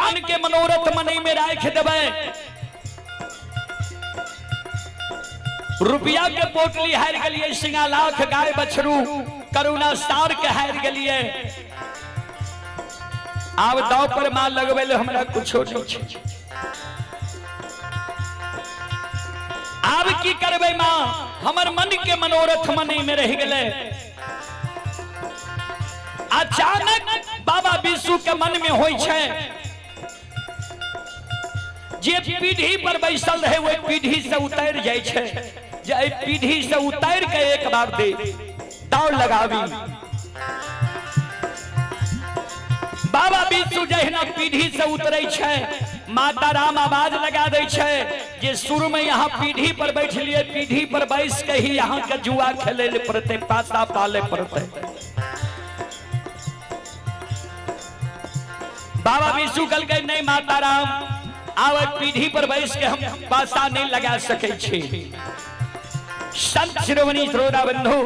मन के मनोरथ मने में राख देबै। रुपया के पोटली हारि गेलिए, सिंगा लाख गाय बछरू करुणा सार के हारि गेलिए। आब दाव पर माल लगबै ले हमरा कुछो नहीं छै। आब की करबै माँ, हमर मन के मनोरथ मने में रह गेलै। अचानक बाबा विशु के मन में होइ छै जे पीढ़ी पर बैसल रहे ओहि पीढ़ी से उतर जाइ छै, जे एहि पीढ़ी से उतर के एक बार दे दाव लगावी। बाबा विशु जहिना पीढ़ी से उतरे छै, माता राम आवाज लगा दै छै जे शुरू में यहाँ पीढ़ी पर बैठलिए, पीढ़ी पर बैस के ही यहाँ के जुआ खेले ले पड़ते, पासा पाले पड़ते। बाबा विशु कहलकै नहीं माता राम, आब पीढ़ी पर बैस के हम पासा नहीं लगा सकै छी। संत शिरोमणि श्रोता बंधु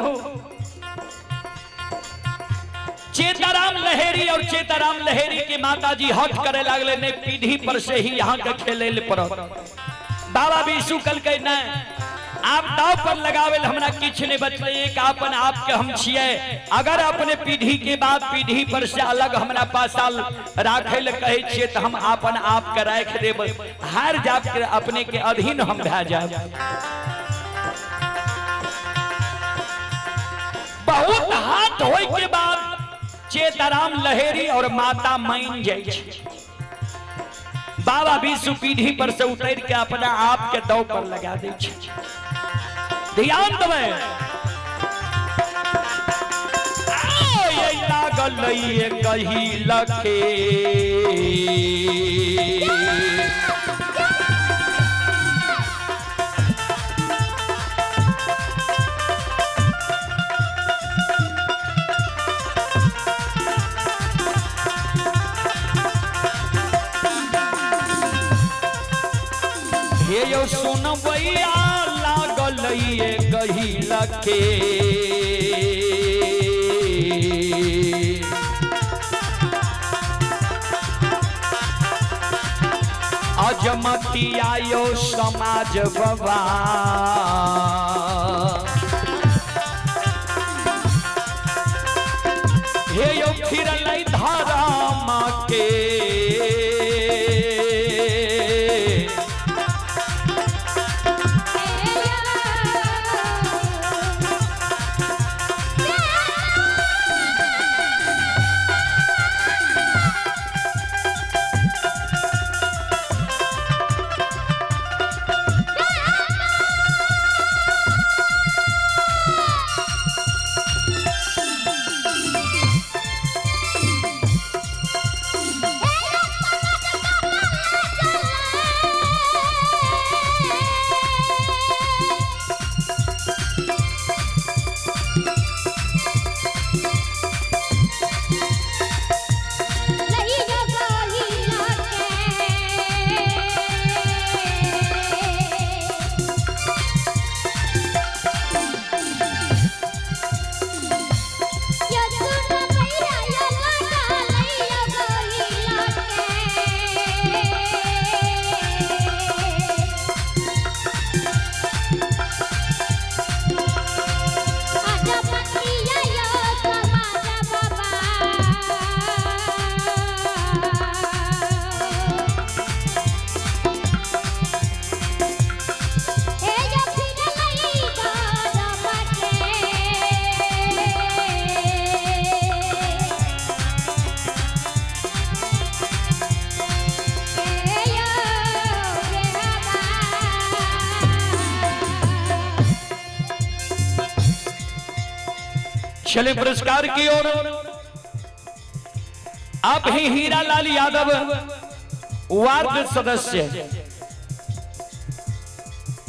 चेताराम लहेरी और चेताराम लहेरी के माता जी हट करे लागले, नहीं पीढ़ी पर से ही यहाँ के खेले ले पड़त। बाबा विशु कहलकै नहीं, आप दाव पर लगावे हमरा किछु नहीं बचले, एक अपन आप के हम छिए। अगर अपने पीढ़ी के बाद पीढ़ी पर से अलग हमरा पासा राखे ले कहै छिए तो हम अपन आप के राख देब, हार जाब के अपने के अधीन हम भए जाब। बहुत हाथ होय के बाद चेताराम लहेरी और माता मान जाय छै। बाबा विशु पीढ़ी पर से उतर के अपना आप के दाव पर लगा दै छै। ध्यान देबै, लागल कही लखे हे यो सुनबैया लागल कही लखे। अजमतिया यो समाज बाबा, हे यो फिरलै धर्म के। चले पुरस्कार की ओर। आप ही हीरा लाल यादव वार्ड सदस्य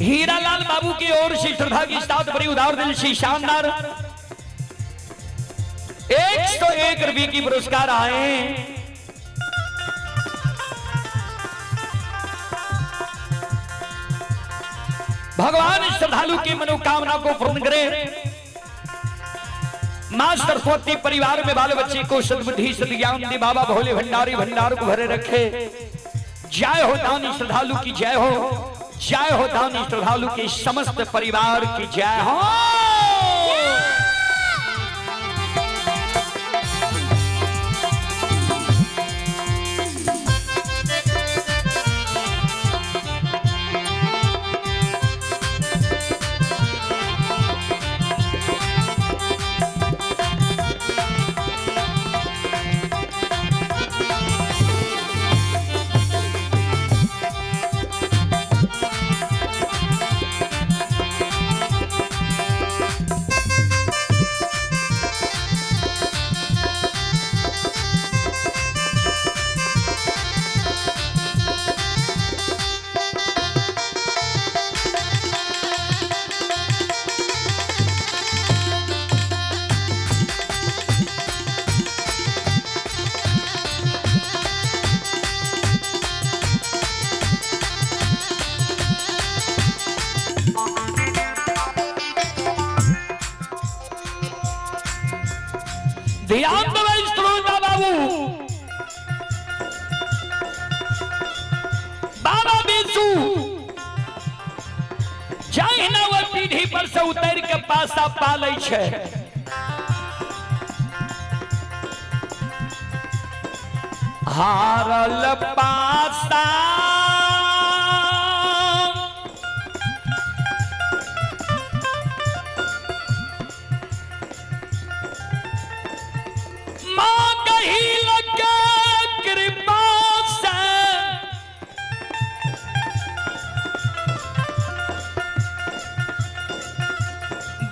हीरालाल बाबू की ओर से श्रद्धा की साथ बड़ी उदार दिल से शानदार 101 रुपये की पुरस्कार आए। भगवान श्रद्धालु की मनोकामना को पूर्ण करे। माँ सरस्वती परिवार में बाल बच्चे को सद्बुद्धि सद्ज्ञान दे। बाबा भोले भंडारी भंडार को भरे रखे। जय हो दानी श्रद्धालु की जय हो, जय हो दानी श्रद्धालु के समस्त परिवार की जय हो। ध्यान देबै श्रोता बाबू, बाबा बिरजू जहिना ओहि पीढ़ी पर से उतर के पासा पालै छै, हारल पासा माँ कही लगे कृपा से,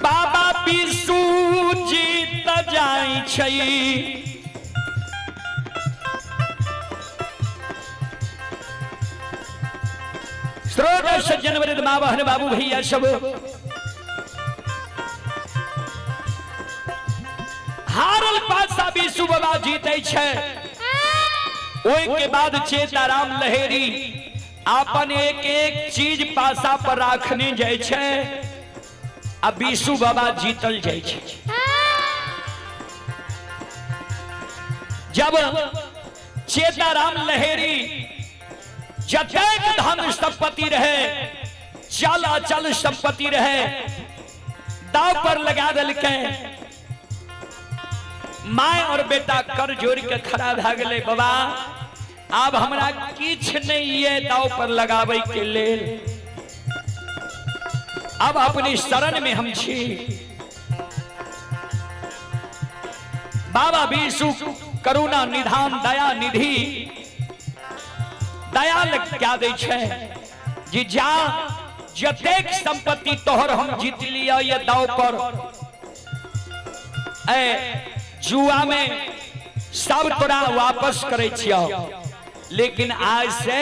बाबा बिरजू जीत जाइ छै। श्रोता सज्जन वृद्ध माँ बहन बाबू भैया सब, हारल पासा बिरजू बाबा जीते छै। ओहि के बाद चेताराम लहेरी अपन एक एक चीज पासा पर राखने जाइ छै आ बिरजू बाबा जीतल जाइ छै। जब चेताराम लहेरी जतेक धन संपत्ति रहे, चल अचल संपत्ति रहे, दाव पर लगा देलकै। My और बेटा कर जोड़ के खड़ा भए गेलै, बाबा आब हमरा किछु नहीं ये दाव पर लगाबै के लेल, अब अपनी शरण में हम छी। बाबा बिरजू करुणा निधान दया निधि दयाल क्या दै छै जी, जा जतेक संपत्ति तोहर हम जीत लिया ये दाव पर, ए जुआ में सब तोरा वापस करे छियौ, लेकिन आज से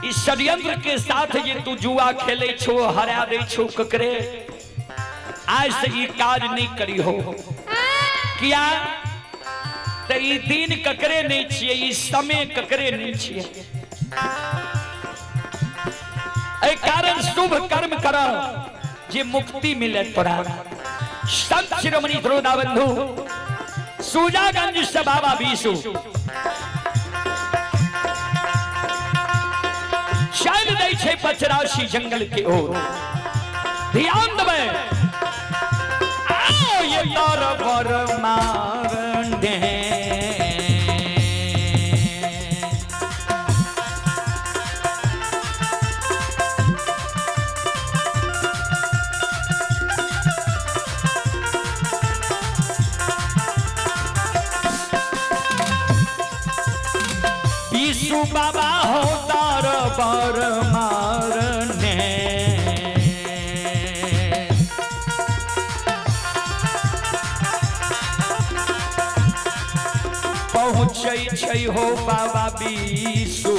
इस षड्यंत्र के साथ ये तू जुआ खेले छो, हरा दे छो ककरे, आज से ई काज नहीं करी हो। किया तो ई दिन ककरे नहीं छिए, ई समय ककरे नहीं छिए, ए कारण शुभ कर्म कर जे मुक्ति मिले तोरा। संत शिरोमणि श्रोता बंधु सूजागंज से बाबा बिरजू चल दै छै पचराशी जंगल के ओर। ध्यान देबै, आओ ये तर पर मारने बिरजू बाबा हो तार पर मारने, पहुँचै छै हो बाबा बिरजू।